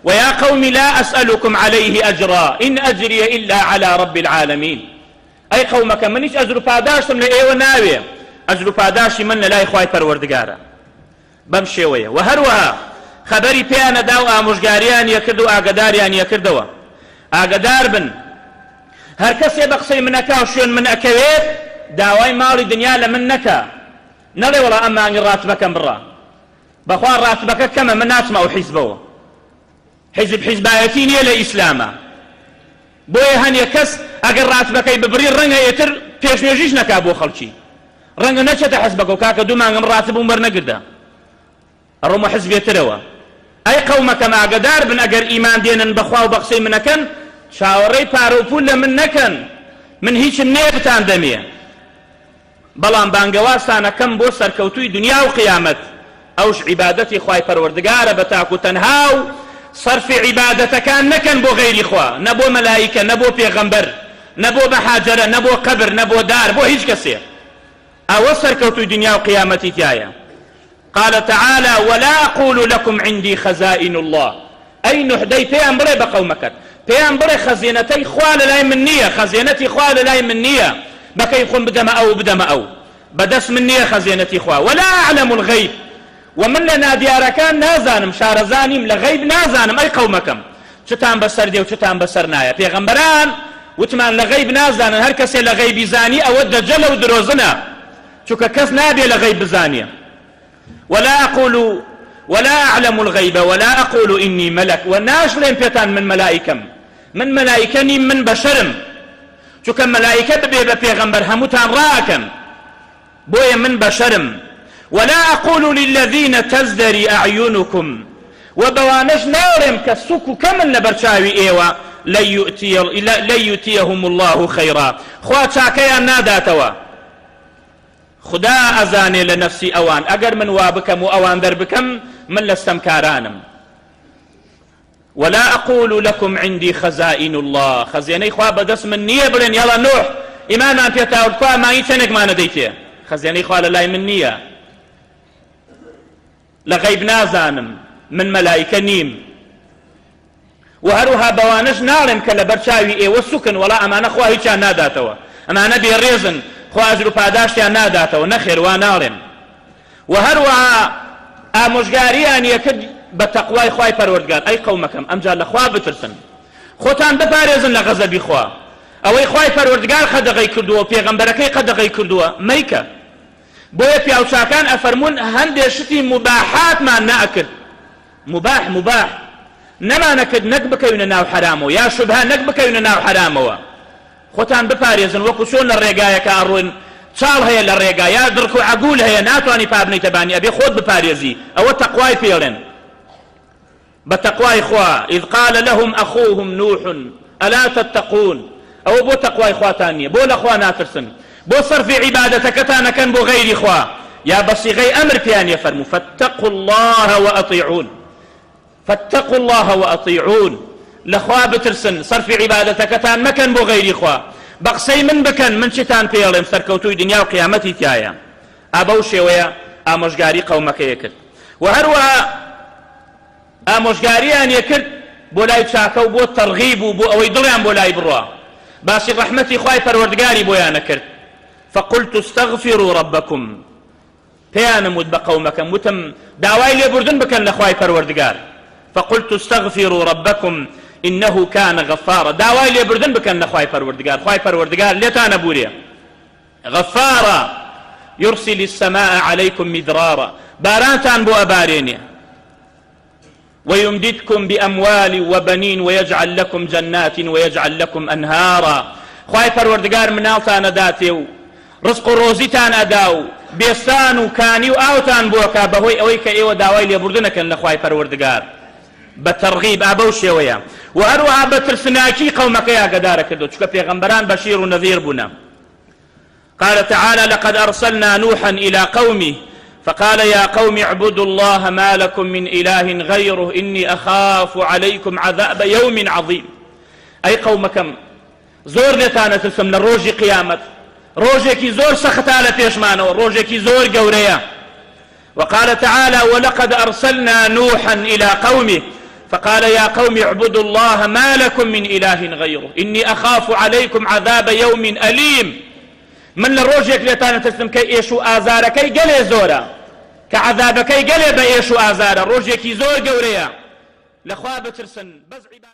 ويا قوم لا أسألكم عليه أجرا إن أجري إلا على رب العالمين. ئەی قەومەکەم من هیچ ئەجر و پاداشتم لە ئێوە ناوێ، ئەجر و پاداشتی من لە لای خوای پەروەردگارە. بەم شێوەیە وە هەروەها خەبەری پێیان ئەدا و ئامۆژگاریان یەکرد و ئاگەداریان یەکردەوە ئاگەدار بن هەر کەسێ بە قسەی من ئەکا و شوێن من ئەکەوێت داوای ماڵی دنیا لە من نەکا نەڵێ وەڵا ئەم مانگی ڕاتبەکەم بڕە بەخوا ڕاتبەکە کەمە من ناچمە ئەو حیزبەوە. حیزب حیزبایەتی نیە لە ئیسلاما بۆیە هەنێ کەس ئەگەر ڕاتبەکەی ببڕی ڕەنگە ئێتر پێشنوێژیش نەکا بۆ خەڵکی ڕەنگە نەچێتە حزبەکەو کاکە دوو مانگم ڕاتبوم وەرنەگردە ئەڕۆمە حزبێ ترەوە. ئەی قەومەکەم ئاگەدار بن ئەگەر ئیمان دێنن بەخوا و بەقسەی منەکەن چاوەڕێی پارە و پول لە من نەکەن من هیچم نیە بتان دەمێ. بەڵام بانگەوازتان ئەکەم بۆ سەرکەوتووی دنیا و قیامەت، ئەوش عیبادەتی خوای پەروەردگارە بە تاک و تەنها و سەرفی عیبادەتەکان نەکەن بۆ غەیری خوا، نە بۆ مەلائیکە، نە بۆ پێغەمبەر، نە بۆ بەحاجەرە، نە بۆ قەبر، نە بۆ دار، بۆ هیچ کەسێ. ئەوە سەرکەوتووی دنیا و قیامەتی تیایە. قال تعالی ولا اقول لکم عندی خزائن اللە ئەی نوح دەی پێیان بڵێ بە قەومەکەت پێیان بڵێ خەزێنەتەی خوا لەلای من نییە خەزێنەتی خوا لەلای من نییە بەکەی خۆم بدەمە ئەو و بدەمە ئەو بەدەست من نییە خەزێنەتی خوا ولا اعلم الغیب و من لە نادیارەکان نازانم شارەزا نیم لە غەیب نازانم ئەی قەومەکەم چتان بەسەر دێ و چتان بەسەر نایە پێغەمبەران وتمان لە غەیب نازانن هەر کەسێ لە غەیبی زانی ئەوە دەجەلە و درۆزنە چونکە کەس نابێ لە غەیب بزانێ ولا اقول ولا اعلم الغیب ولا اقول انی ملک و ناشڵێم پێتان من مەلائیکەم من مەلائیکە نیم من بەشەرم چونکە مەلائیکە ببێ بە پێغەمبەر هەمووتان ڕائەکەن بۆیە من بەشەرم ولا اقول للذین تزدری اعینکم و بەوانەش ناڵێم کە سوک و کەمن لەبەر چاوی ئێوە لن یؤتیهم الله خیرا خوا چاکەیان ناداتەوە خودا ئەزانێ لە نەفسی ئەوان ئەگەر من وا بکەم و ئەوان دەربکەم من لە ستەمکارانم. ولا اقول لکم عندی خزائن اللە خەزێنەی خوا بەدەست من نییە بڵێن یاڵا نوح ئیمانمان پێتاورد کوا مانگی چەنێکمان ئەدەیتێ خەزێنەی خوا لەلای من نییە لە غەیب نازانم من مەلایکە نیم. وە هەروەها بەوانەش ناڵێم کە لەبەر چاوی ئێوە سوکن وەڵا ئەمانە خوا هیچیان ناداتەوە ئەمانە بێڕێزن خوا ئەجر و پاداشتیان ناداتەوە نەخێر وا ناڵێم وە هەروەها ئامۆژگاریان یەکرد بە تەقوای خوای پەروەردگار ئەی قەومەکەم ئەمجا لە خوا بترسن خۆتان بپارێزن لە غەزەبی خوا ئەوەی خوای پەروەردگار قەدەغەی کردووە و پێغەمبەرەکەی قەدەغەی کردووە مەیکە بۆیە پیاوچاکان ئەفەرموون هەندێ شتی موباحاتمان نەئەکرد موباح موباح نەمانەکرد نەک بکەوینە ناو حەرامەوە یا شوبهە نەک بکەوینە ناو حەرامەوە خۆتان بپارێزن وەکو چۆن لە ڕێگایەکە ئەڕۆن چاڵ هەیە لە ڕێگا یا دڕک و عەگول هەیە ناتوانی پا بنیتە بانی ئەبێ خۆت بپارێزی ئەوە تەقوای پێڵێن بە تەقوای خوا اذ قال لهم اخوهم نوح الا تتقون ئەوە بۆ تەقوای خواتان نیە بۆ لە خوا ناترسن بۆ سەرفی عیبادەتەکەتان ئەکەن بۆ غەیری خوا یا بە سیغەی ئەمر پێیان یەفەرموو فاتقوا اللە وأطیعون فاتقوا اللە وأطیعون لە خوا بترسن سەرفی عیبادەتەکەتان مەکەن بۆ غەیری خوا بە قسەی من بکەن من چیتان پێڵێم سەرکەوتووی دنیا و قیامەتی تیایە ئا بەو شێوەیە ئامۆژگاری قەومەکەی کرد و هەروەها ئامۆژگاریان یەکرد بۆ لای چاکە و بۆ تەرغیب و بۆ ئەوەی دڵیان بۆ لای بڕوا باسی ڕەحمەتی خوای پەروەردگاری بۆیان ئەکرد فقلت استغفروا ربکم پێیانم وت بە قەومەکەم وتم داوای لێبوردن بکەن لە خوای پەروەردگار فقلت استغفروا ربکم انه کان غفارا داوای لێبوردن بکەن لە خوای پەروەردگار خوای پەروەردگار لێتان ئەبورێ غفارا یرسل السماء علیکم مدرارا بارانتان بۆ ئەبارێنێ ويمددكم بأموال وبنين ويجعل لكم جنات ويجعل لكم أنهارا خوای پەروەردگار مناڵتان ئەداتێ و ڕزق و ڕۆزیتان ئەدا و بێستان و کانی و ئاوتان بۆ ئەکا بەهۆی ئەوەی کە ئێوە داوای لێبوردن ئەکەن لە خوای پەروەردگار بە تەرغیب ئا بەو شێوەیە و هەروەها بە ترسناکی قەومەکەی ئاگەدارە کردو چونکە پێغەمبەران بەشیر و نەذیر بوونە قال تعالى لقد أرسلنا نوحا إلى قومه فقال يا قوم اعبدوا الله ما لكم من إله غيره إني أخاف عليكم عذاب يوم عظيم ئەی قەومەکەم زۆر لێتان ئەترسم لە ڕۆژی قیامەت ڕۆژێکی زۆر سەختە لە پێشمانەوە ڕۆژێکی زۆر گەورەیە وقال تعالى ولقد أرسلنا نوحا إلى قومه. فقال يا قوم اعبدوا الله ما لكم من إله غيره إني أخاف عليكم عذاب يوم أليم من لە ڕۆژێک لێتان ئەترسم کە ئێش و ئازارەکەی گەلێ زۆرە کە عەذابەکەی گەلێ بە ئێش و ئازارە ڕۆژێکی زۆر گەورەیە لە خوا بترسن بەس عیبادەت.